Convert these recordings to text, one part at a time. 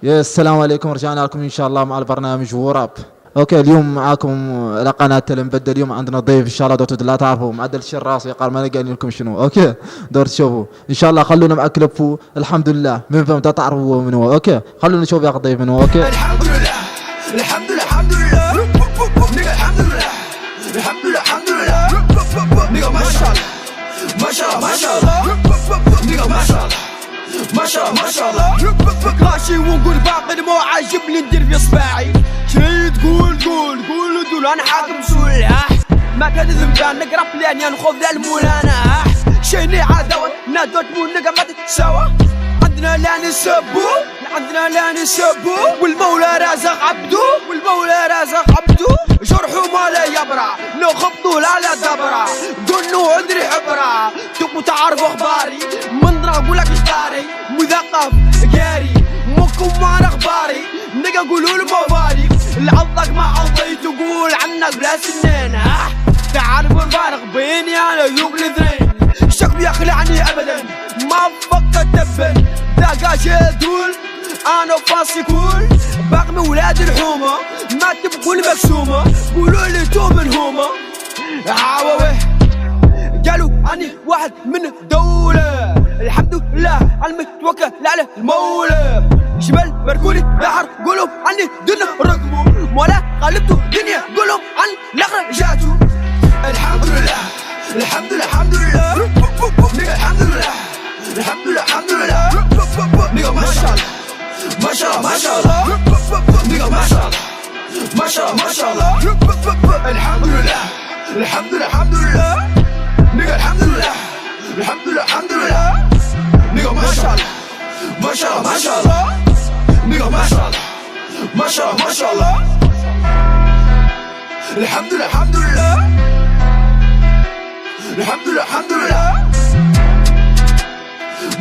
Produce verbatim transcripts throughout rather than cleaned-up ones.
يا السلام عليكم، رجعنا لكم إن شاء الله مع البرنامج ووراب. أوكي، اليوم معاكم على قناة تلم بدة. اليوم عندنا ضيف إن شاء الله، دوتو دلا تعرفوا، معدل الشراس يقال ما نقال لكم شنو. أوكي، دور تشوفوا إن شاء الله. خلونا مع كليب. الحمد لله، من فهم دا تعرفوا من هو. أوكي، خلونا نشوف يا ضيف من هو. أوكي. الحمد لله، الحمد لله، الحمد لله. نيجا الحمد لله، الحمد لله، الحمد لله. نيجا ما شاء الله، ما شاء الله، ما شاء الله. نيجا ما شاء الله، ما شاء الله، ما شاء الله. كلاشي ونقول باقي ما عاجبني ندير في صباعي. شي تقول، قول، قول، قول، أنا حاكم سلاح. ما كان ذنبان نقرب لين ينخذ المولانا. شيني عداوة، نادوت مو نقمت سوا. عندنا لا نسبو، عندنا لا نسبو. والمولى رازق عبدو، والمولى رازق عبدو. جرحو ما لا يبرى، نخبطو لا لا دبرة. قلنو عندري عبرة، تقو تعرف أخباري. من درا أقول لك إيش داري، مثقف قاري. مكم ما أخباري، نقا قولوا الموالي. العضك ما عضيت تقول عنك بلا سنين، ها؟ تعرف الفارق بيني أنا ويوك الاثنين. شك يقلعني أبدًا، ما فكر تبن. داقا جدول، أنا فاسي كول. باقي من ولاد الحومة، ما تبقوا المقسومة. قولوا لي تو من هما. عاوة ويه. قالوا أني واحد من دولة. الحمد لله، علمي توكل على المولى. جبل مركوري بحر، قولوا أني دنيا ركبوا. مولا غلبتوا دنيا، قولوا أني الآخرة جاتوا. الحمد لله، الحمد لله، الحمد لله. نيجا الحمد لله، الحمد لله، الحمد لله. نيجا ما شاء الله، ما شاء الله، ما شاء الله. نيجا ما شاء الله، ما شاء الله، ما شاء الله. الحمد لله، الحمد لله، الحمد لله. نيجا الحمد لله، الحمد لله، الحمد لله. نيجا ما شاء الله، ما شاء الله، ما شاء الله. نيجا ما شاء الله، ما شاء الله، ما شاء الله. الحمد لله، الحمد لله. الحمد لله، الحمد لله.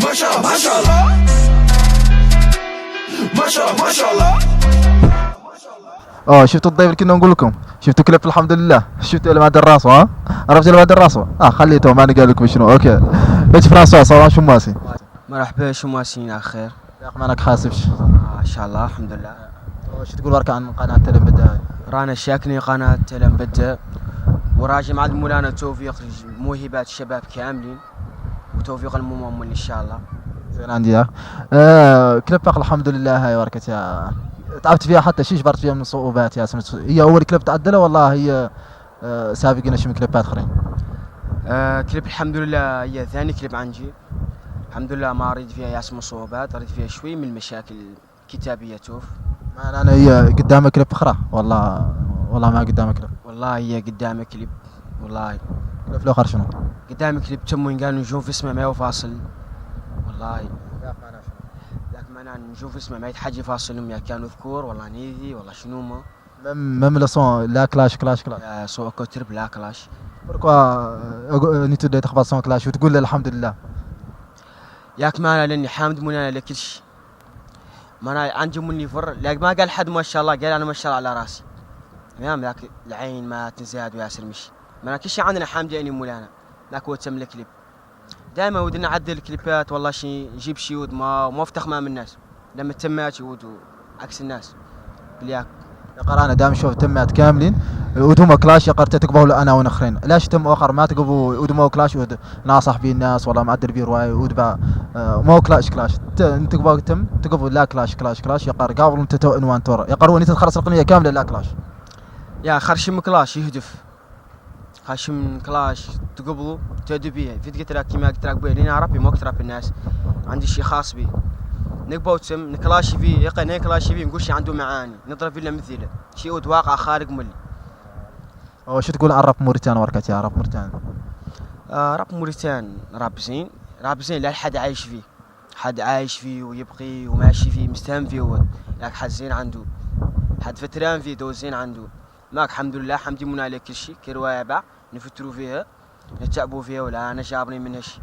ما شاء الله، ما شاء الله. ما شاء الله، ما شاء الله. اه، شفتوا الضيف اللي كنا نقول لكم؟ شفتوا كليب الحمد لله؟ شفتوا اللي ما دراسوا، ها؟ عرفت اللي ما دراسوا؟ اه، خليته، ما نقال لكم شنو. اوكي. بيت فرانسوا، صباح شماسي. مرحبا، شماسيين على خير. يا أخي، مانك حاسبش؟ آه، إن شاء الله، الحمد لله. شو تقول برك عن قناة تلم بدة؟ رانا شاكني قناة تلم بدة، وراجي مع مولانا توفيق موهبات الشباب كاملين، وتوفيق الممول إن شاء الله. زين، عندي يا. آه، كليب الحمد لله، هاي وركت يا. تعبت فيها حتى شيش برت فيها من صعوبات يا سمت. هي أول كليب تعدله والله هي، آه، سابقين شي من كليبات آخرين. آه، كليب الحمد لله هي ثاني كليب عندي. الحمد لله ما ريت فيها ياسم صعوبات، ريت فيها شوي من المشاكل الكتابية توف. ما أنا، أنا هي قدامك كليب أخرى والله، والله ما قدامك كليب. والله هي قدامك كليب، والله. كليب لو خرج شنو؟ قدامك كليب تموين قالوا نشوف اسمه ما هو فاصل. والله. يا أخي أنا شنو؟ لكن ما أنا نشوف اسمه ما يتحجي فاصل يا كانوا ذكور والله نيدي والله شنو ما. مم، مم، لصون، لا كلاش، كلاش، كلاش. يا سو كوتر بلا كلاش. بركوا، أقو-، نيتو دي تخبط صون كلاش وتقول الحمد لله. ياك ما أنا لاني حامد منانا لكلش. ما أنا عندي مني فر، لا ما قال حد ما شاء الله، قال أنا ما شاء الله على راسي. تمام، ياك العين ما تنزاد وياسر مش. ما أنا كل شيء عندنا حامد يعني مولانا. لا كوت تم الكليب. دائمًا ودنا نعدل الكليبات، والله شي نجيب شي ود ما، ما افتخ ما من الناس. لما تمات ود عكس الناس. بلياك. يا قرانا دائمًا شوف تمات كاملين. ودهم كلاش يا قرت تقبل أنا ونخرين. لاش تم آخر ما تقبل ودهم كلاش ود ناصح بي الناس والله معدل بي رواي ود با، آه، مو كلاش كلاش. ت-، تقبل تم، تقبل لا كلاش كلاش كلاش يا قر قابل أنت تو عنوان تور. يا قر وين تتخلص القنية كاملة لا كلاش. يا خرشم كلاش يهدف. خشم كلاش تقبلو تدبيه فيديو تراك كيما تراك بيه لينا رابي موك تراب الناس. عندي شي خاص بي. نقبو تسم نكلاشي فيه يقي نكلاشي فيه نقول شي عنده معاني نضرب فيه مثيله شي ود واقع خارج ملي. أو شو تقول عن راب موريتان وركتي يا راب موريتان؟ آه، راب موريتان راب زين. راب زين لا حد عايش فيه. حد عايش فيه ويبقي وماشي فيه مستهم فيه ود. ياك حد زين عنده. حد فتران فيه دو زين عنده. ماك الحمد لله حمدي منا عليه كل شيء كي رواية باع. نفتروا فيها، نتعبوا فيها ولا أنا جابني منهش.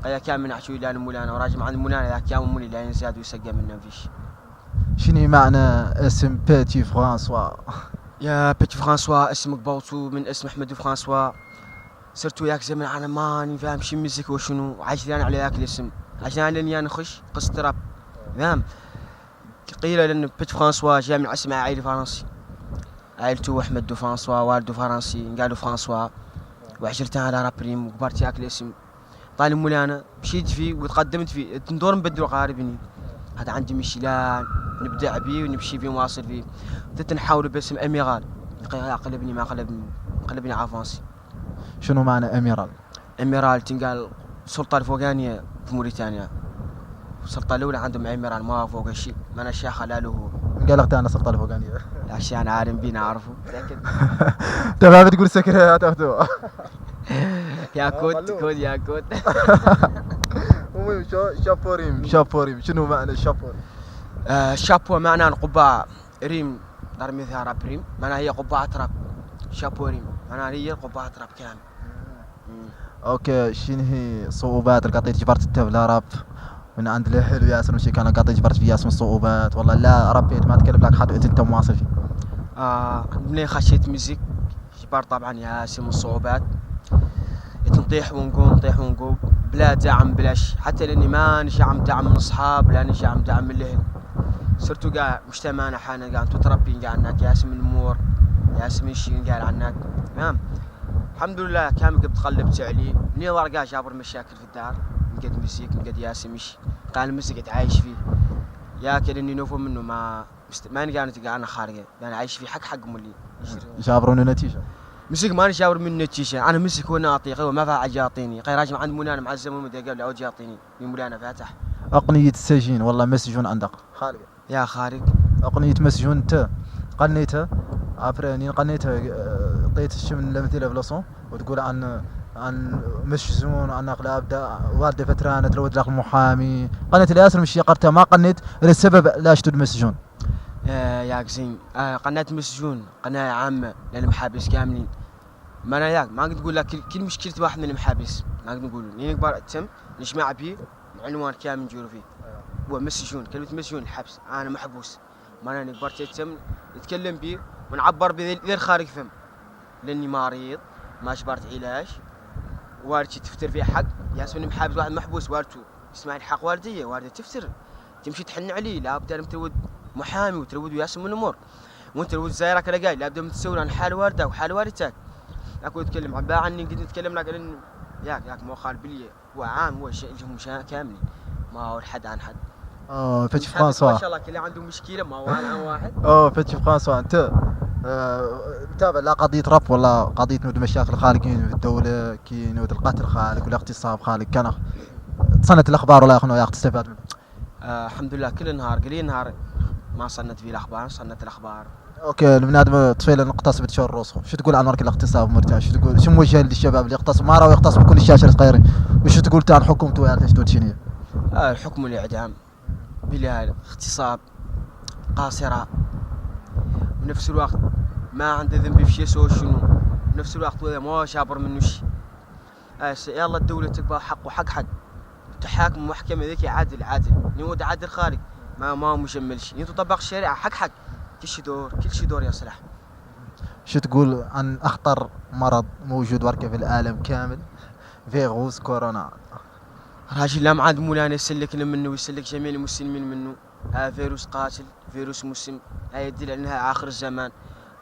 قيا كان من عشوي لا المولانا وراجع مع المولانا لا كان مولي لا ينزاد ويسقى منا فيش. شنو معنى اسم بيتي فرانسوا؟ يا بيتي فرانسوا اسمك بوتو من اسم أحمد فرانسوا. صرت وياك زمن أنا ماني فاهم شي مزيك وشنو عجلان على ذاك الاسم. عجلان لين يا نخش قصة راب. فاهم؟ قيل لأن بيت فرانسوا جاي من اسم عائلة فرنسي. عائلته أحمد دو فرانسوا، والده فرنسي، قالوا فرانسوا. وعشرتها على رابريم، وكبرت ياك الاسم. طالب مولانا، مشيت فيه وتقدمت فيه، تندور نبدلو قاربني. هذا عندي مشي لا نبدع بيه ونمشي فيه ونواصل فيه. بديت نحاول باسم أميرال. قلبني ما قلبني، قلبني افونسي. شنو معنى أميرال؟ أميرال تنقال السلطة الفوقانية في موريتانيا. السلطة الأولى عندهم أميرال، ما فوق شيء، ما أنا شيخ لا له. من قال لك أنا السلطة الفوقانية؟ عشان عالم بينا عارفه، متأكد. تمام، بتقول سكريات أخته. يا كوت، كوت، يا كوت. المهم، شو-، شابو ريم، شابو ريم، شنو معنى شابو ريم؟ آه، شابو معناه القبعة، ريم، ضرب مثال راب ريم، معناها هي قبعة راب. شابو ريم، معناها هي قبعة راب كامل. مم. أوكي، شنو هي صعوبات اللي قاطعت جبرت التبلة راب؟ من عند الأهل وياسر مشي كان قاطع جبرت في ياسر صعوبات، والله لا ربيت ما تكلم لك حد وأنت مواصل فيه. آه، منين خشيت ميوزيك، جبار طبعًا ياسر من صعوبات. نطيح ونقوم، نطيح ونقوم. بلا دعم، بلاش. حتى لأني ما نشعم دعم من أصحاب، لا نشعم دعم من الأهل. صرت قاع مجتمعنا حالنا قاع نتو تربين قاع هناك، ياسر من مور، ياسر من شين قاع هناك. تمام. الحمد لله، كان قد تقلبت عليه. منين ورقة جابر مشاكل في الدار. من قد ميوزيك، من قد ياسر مشي. قال الميوزيك تعايش فيه. يا كده إني نوفو منه ما مست-، ما نقال نتقال أنا خارجة. يعني عايش فيه حق حق مولي. جابرون النتيجة. ميوزيك ما نجابر من النتيجة. أنا ميوزيك هو نعطي، غير ما فا حاجة يعطيني. غير راجع عند منى، أنا معزم ومدى قبل عود يعطيني. من مولانا فاتح. أقنية السجين، والله مسجون عندك. خارج. يا خارج. أقنية مسجون أنت. قنيتها. أبراني قنيتها، آه، عطيت الشم من لمثيلة في الأصول. وتقول عن، عن مسجون، عن أغلى أبدا، والدة فترانة، تلود لك محامي. قنيت الياسر مش يقرتها، ما قنيت للسبب لا أشتد مسجون. آه، يا قزين. آه، قناة مسجون، قناة عامة للمحابس كاملين. ما أنا ياك، ما قد نقول لك كل، كل مشكلة واحد من المحابس. ما قد نقول. نين كبار التم، نجمع بيه، عنوان كامل نجور فيه. هو مسجون، كلمة مسجون الحبس، أنا محبوس. ما أنا نكبر تتم، نتكلم بيه، ونعبر بيه ذي الخارج فهم. لأني مريض، ما شبرت علاج، والدتي تفتر في حق، ياسمين محابس واحد محبوس، والدته. اسمع الحق والدي، والدة تفتر. تمشي تحن عليه، لا بد أن ترود محامي وترود ياسم من أمور. وانت ترود زايرك لقاي، لا بد أن تسوي عن حال والدك وحال والدتك. أكو يتكلم عن، عني قد نتكلم لك لأن ياك، ياك مو خال بليه. هو عام، هو شيء لهم شا-، كاملين. ما هو الحد عن حد. آه، فتش فرانسوا. ما شاء الله، كل عنده مشكلة، ما هو عن، عن واحد. آه، فتش فرانسوا، أنت، آه، متابع لا قضية راب ولا قضية نود مشاكل خالقين في الدولة، كي نود القتل خالق والاغتصاب خالق، كان صنة الأخبار ولا يا أخونا يا أخي تستفاد منه؟ آه، الحمد لله، كل نهار، كل نهار ما صنت في الأخبار، صنت الأخبار. أوكي، البنادم طفيلة نقتص بتشور روسه. شو تقول عن ورك الاغتصاب مرتاح؟ شو تقول؟ شو موجه للشباب اللي يغتصب؟ ما راوا يغتصب كل الشاشة صغيرين. وشو تقول تان حكومته يا تشدود شنية؟ آه، الحكم الإعدام. بلا اغتصاب. قاصرة. ونفس الوقت ما عنده ذنب في شيء سوى شنو. ونفس الوقت ولا ما شابر منه شيء. آه، س-، يلا الدولة تقبل حقه حق حد. تحاكم محكمة ذيك عادل، عادل. نود عادل خالق. ما، ما مجمل شيء. نتطبق الشريعة حق حق. كل شيء دور، كل شيء دور يصلح. شو تقول عن أخطر مرض موجود وركه في العالم كامل؟ فيروس كورونا. راجل لا معاد مولانا يسلكنا منه ويسلك جميع المسلمين منه. آه، فيروس قاتل، فيروس مسلم. آه، يدل على إنها آخر الزمان.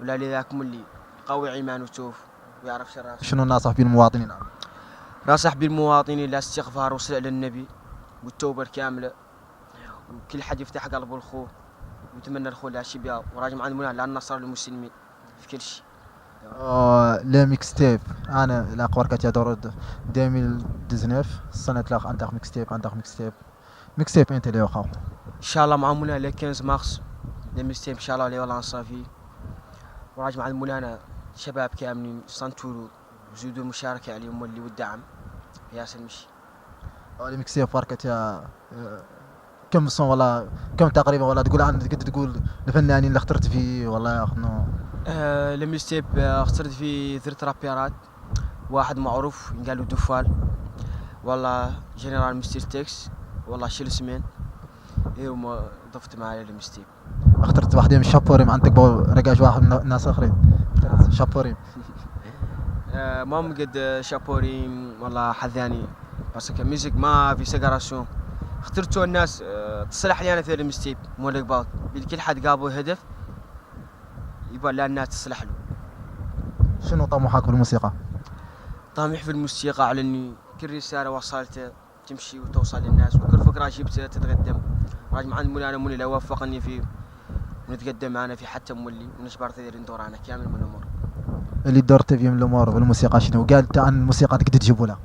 ولا لذاك ملي قوي إيمان وتوف ويعرف شر راسه. شنو ننصح بيه المواطنين؟ ننصح بيه المواطنين الاستغفار والصلاة على النبي والتوبة الكاملة. وكل حد يفتح قلبه لخوه ويتمنى لخوه الأشياء بها. وراجع مع المنى لا النصر للمسلمين في كل شيء. آه، لي ميكس تيب. أنا لا قوار كاتيا دور د-، ألفين وتسعطاش، السنة تلاخ أنتخ ميكس تيب، أنتخ ميكس تيب. ميكس تيب أنت لي وخاو. إن شاء الله مع منى لي كنز مارس. لي ميكس تيب إن شاء الله لي والله نصافي. وراجع مع المنى أنا شباب كاملين سانتورو. زودوا المشاركة عليهم واللي والدعم. ياسر مشي. أولي ميكس تيب فاركة يا، آه، كم صون ولا كم تقريبًا ولا تقول عن قد تقول الفنانين اللي اخترت فيه والله يا أخنو؟ آه، لميكس تيب، آه، اخترت فيه ثلاث رابرات. واحد معروف قالوا دوفال. والله جنرال مستر تكس. والله شيل اسمين. إيه، وما ضفت معايا لميكس تيب. اخترت واحدة من الشابوريم، عندك بو رجاش واحد من الناس آخرين. اخترت شابوريم. آه، ما مقد شابوريم، والله حد ثاني. بس كميوزك ما في سيجاراسيون. اخترت الناس، آه، تصلح لي أنا في المستيب، مو الإقبال. بالكل حد قابل هدف، يبغى لا الناس تصلح له. شنو طموحك في الموسيقى؟ طموحي في الموسيقى على إني كل رسالة وصلتها تمشي وتوصل للناس، وكل فكرة جبتها تتقدم. راجع عند مولانا منير لو وفقني فيه، ونتقدم أنا في حتى مولي، ونجبر ثير ندور أنا كامل من الأمور. اللي دورت فيه من الأمور في الموسيقى شنو؟ قال: "تا الموسيقى تقدر تجيبوا لها."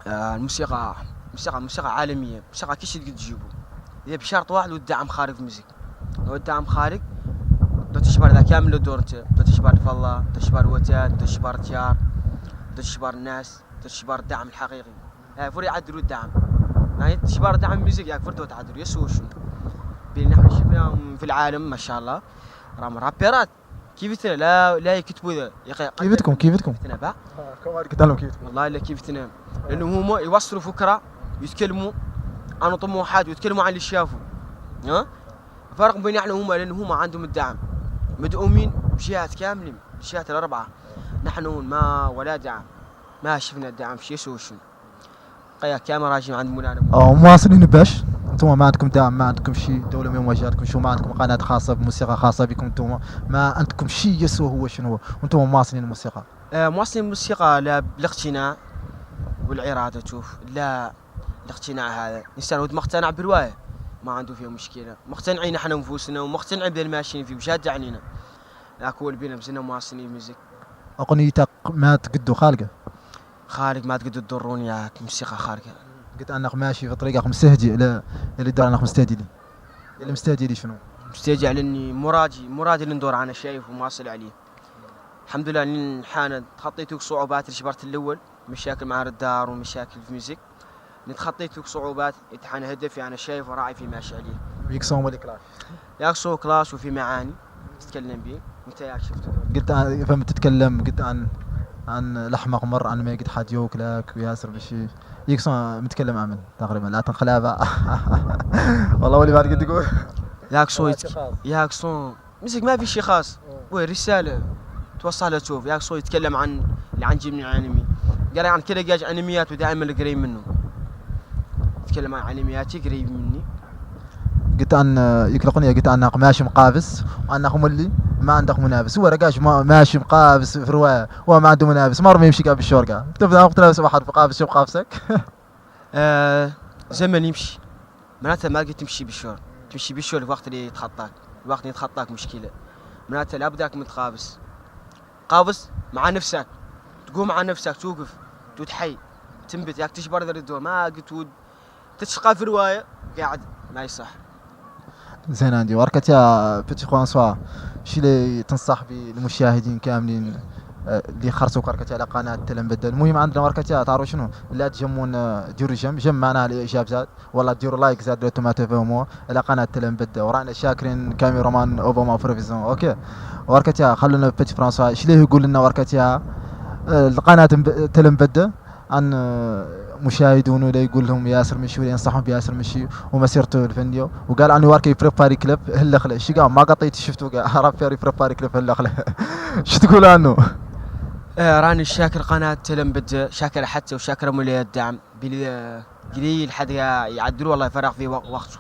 آه، الموسيقى، موسيقى، موسيقى عالمية، موسيقى كل شيء تقدر تجيبه. إذا بشرط واحد، والدعم خارج ميوزك. والدعم خارج، دو تجبر ذا كامل دورته، دو تجبر فلا، دو تجبر وتد، دو تجبر تيار، دو تجبر ناس، دو تجبر الدعم الحقيقي. آه، فري عدلوا الدعم. يعني تجبر دعم ميوزك، ياك فرتو تعدلوا، يسوى شنو؟ بين نحن شفناهم في العالم، ما شاء الله. راهم رابرات. كيفتنا لا، لا يكتبوا ذا. يا أخي، كيفتكم، كيفتكم؟ كيفتنا با؟ آه، كم واحد قلت لهم كيفتكم؟ والله لا كيفتنا. لأنه هم يوصلوا فكرة، يتكلموا عن طموحات، ويتكلموا عن اللي شافوا. ها؟ فرق بين احنا وهم، لأن هم عندهم الدعم. مدعومين بجهات كاملين، الجهات الأربعة. نحن ما ولا دعم. ما شفنا الدعم، شي يسوي شنو. قيا كامل راجعين عند مولانا. آه، مواصلين باش؟ انتم ما عندكم دعم، ما عندكم شي، دولة ما وجهتكم شو، ما عندكم قناة خاصة بموسيقى خاصة بكم انتم، ما عندكم شي يسوى هو شنو هو، وانتم مواصلين الموسيقى. آه، مواصلين الموسيقى لا بالاقتناع والإرادة، شوف، لا الاقتناع هذا. الإنسان ود ما اقتنع برواية، ما عنده فيها مشكلة. مقتنعين احنا انفسنا، ومقتنعين باللي ماشيين فيه، بجد عنينا. لكن هو اللي بينا بزنا مواصلين الميوزك. أغنيتك ما تقدو خالقة؟ خالق ما تقدر تضروني يا موسيقى خارجة. قلت أنك ماشي في طريقك مستهجئ، لا، اللي دار أنك مستهجئ لي. اللي مستهجئ لي شنو؟ مستهجئ على إني مرادي، مرادي اللي ندور أنا شايف ومواصل عليه. الحمد لله إني حانا تخطيت صعوبات الشبرت الأول، مشاكل مع الدار ومشاكل في ميوزك. نتخطيت صعوبات، اتحان هدفي أنا شايف وراعي في ماشي عليه. ويكسون ولي كلاش. ياكسو كلاش وفي معاني تتكلم بيه. انت يا شفت. قلت عن، فهمت تتكلم، قلت عن، عن لحمك مر، عن ما قد حد يوكلك وياسر بشي. يكسون متكلم عمل تقريبًا، لا تنخلع بقى. والله ولي بعد قد يقول. ياكسو يتك-، ياكسو مسك ما في شي خاص. وي رسالة توصل لتشوف. ياكسو يتكلم عن اللي عن جيب من الأنمي. قال عن كده جاج أنميات ودائمًا قريب منه. يتكلم عن أنمياتي قريب مني. قلت أن يكلقني، قلت أن ماشي مقابس، وأن أخو ملي ما عندك منافس. هو رجاش ما-، ماشي مقابس في رواية، هو ما عنده منافس، ما رمي يمشي قابل الشورقة. تبدأ وقت لابس واحد مقابس، شوف قابسك. آه، زمن يمشي. معناتها ما قد تمشي بالشور. تمشي بالشور الوقت اللي يتخطاك. الوقت اللي يتخطاك مشكلة. معناتها لا بداك متقابس. قابس مع نفسك. تقوم مع نفسك، توقف. تتحي. تنبت، ياك تشبر ذا الدور. ما قد تود-، تشقى في رواية. قاعد. ما يصح. زين، عندي وركة يا بيتي فرانسوا. شي اللي تنصح بالمشاهدين كاملين، آه، اللي خرصوا كركتي على قناة تلمبدة. المهم عندنا وركتي، تعرفوا شنو؟ لا تجمون، آه، ديروا جم، جم معنا على إعجاب زاد. والله ديروا لايك زاد لو انتم ما تفهموا. إلى قناة تلمبدة. ورانا شاكرين كاميرامان أوباما بروفيزيون. أوكي. وركتي، خلونا بيتي فرانسوا. شليه يقول لنا وركتي، آه، القناة تلمب-، تلمبدة عن، آه، مشاهدونه، لا يقول لهم ياسر مشي، ولا ينصحهم بياسر مشي ومسيرته الفنية. وقال عنه وركي بريباري كليب، هلا خلا. شي قال ما قطيت شفته قال، عرفت يا بريباري كليب، هلا خلا. شو تقول عنه؟ آه، راني شاكر قناة تلمبدة، شاكر حتى وشاكر مولي الدعم. بلي، آه، قليل حد يعدلوا، الله يفرغ في وق-، وقته.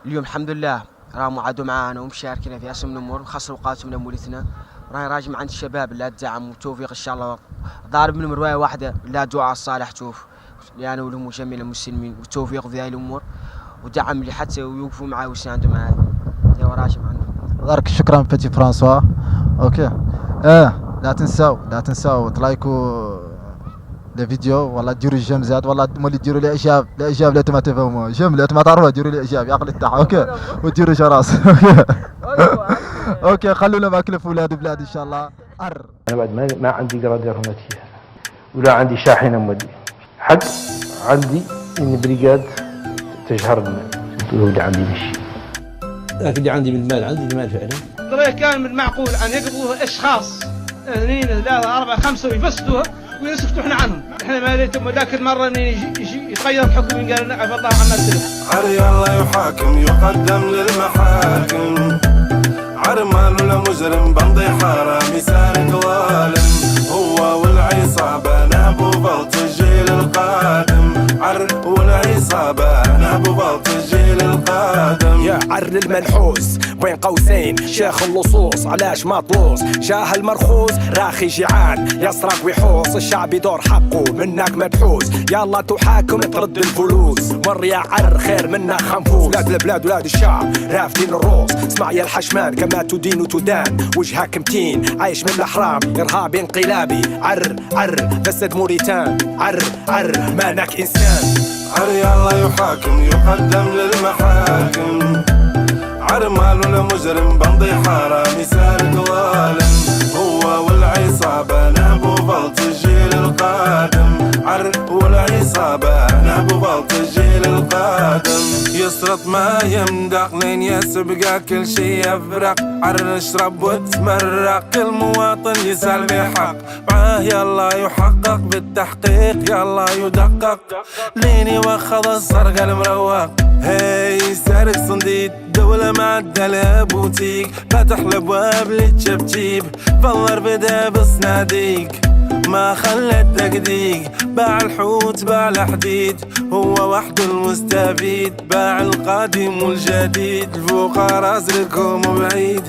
اليوم الحمد لله راهم عادوا معانا ومشاركين في اسم الأمور، نخصصوا أوقاتهم لمولتنا. راي راجع عند الشباب، لا الدعم والتوفيق إن شاء الله. ضارب منهم رواية واحدة، لا دعاء الصالح، شوف. يعني ولهم جميع المسلمين، والتوفيق في هاي الأمور. ودعم لي حتى ويوقفوا معاي ويساندوا معاي. يا وراجع عندهم. بارك، شكرًا بيتي فرانسوا. أوكي. آه، لا تنسوا، لا تنسوا تلايكوا الفيديو، والله ديروا جيم زاد، والله مولي ديروا لي إعجاب، لي إعجاب، لي انتم ما تفهموا. جيم، لي انتم ما تعرفوا، ديروا لي إعجاب، يا عقل التحت، أوكي؟ وديروا جرس، أوكي؟ أوكي، خلونا مع كليب ولاد بلاد إن شاء الله. أر. أنا بعد ما، ما عندي قرادير هنا تيها. ولا عندي شاحنة مودي. حق عندي إن بريغاد تجهر المال. تقول عندي مشي. لكن عندي من المال، عندي المال فعلًا. ترى كان من المعقول أن يقبضوها أشخاص، اثنين، ثلاثة، أربعة، خمسة، ويفسدوها ويسكتوا إحنا عنهم. إحنا ما ليتم، لكن مرة إنه يجي، يجي يتغير الحكم، قال لنا: "عفى الله عما سلف". عري الله يحاكم، يقدم للمحاكم. عرمان ولا مجرم، بنضي حرامي سارق ظالم. هو والعصابة نهبوا فوت الجيل القادم. عر والعصابة، أنا بفضل الجيل القادم. يا عر المنحوس، بين قوسين شيخ اللصوص، علاش ما طلوس؟ جاهل مرخوص، راخي جيعان، يسرق ويحوص، الشعب يدور حقه منك مدحوس. يلا تحاكم ترد الفلوس، مر يا عر خير منك خنفوس. ولاد البلاد ولاد الشعب رافدين الروس، اسمع يا الحشمان كما تدين تدان، وجهك متين عايش من الأحرام، إرهابي انقلابي. عر عر فسد موريتان، عر عر مانك إنسان. عر يلا يحاكم يقدم للمحاكم، عر ماله لمجرم بندي حرامي سارق ظالم، هو والعصابة نابوا بلط الجيل القادم. عر والعصابة نابوا بلط الجيل القادم. يسرط ما يمدق لين يسبق كل شي يفرق، عر اشرب وتمرق، كل مواطن يسال بحق، معاه يلا يحقق بالتحقيق، يلا يدقق. لين يوخض السرقة المروق، هاي سارق صنديد، دولة معدلة بوتيك، فتح الأبواب للتشبتيب، فالله بدا بصناديق، ما خلى الدقديق، باع الحوت باع الحديد، هو وحده المستفيد، باع القديم والجديد، الفقراء زرقهم بعيد.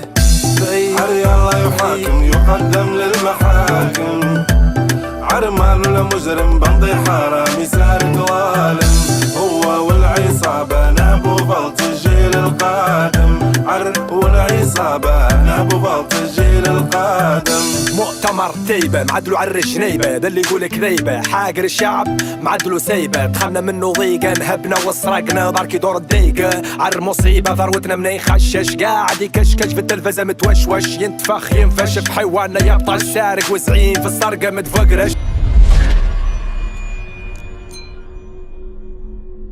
عر يلا يحاكم يقدم للمحاكم، عر ماله لمجرم بندي حرامي سارق ظالم، هو والعصابة نابوا بلط الجيل القادم. عر والعصابة نابوا بلط الجيل القادم. مؤتمر تيبة معدلو عر الجنيبة، ده اللي يقول كذيبة، حاقر الشعب معدلو سيبة، دخلنا منه ضيقة، نهبنا وسرقنا، دار كي دور الديقة. عر مصيبة ثروتنا منين خشش، قاعد يكشكش في التلفزة متوشوش، ينتفخ ينفش في حيواننا يبطش، سارق وزعيم في السرقة متفقرش.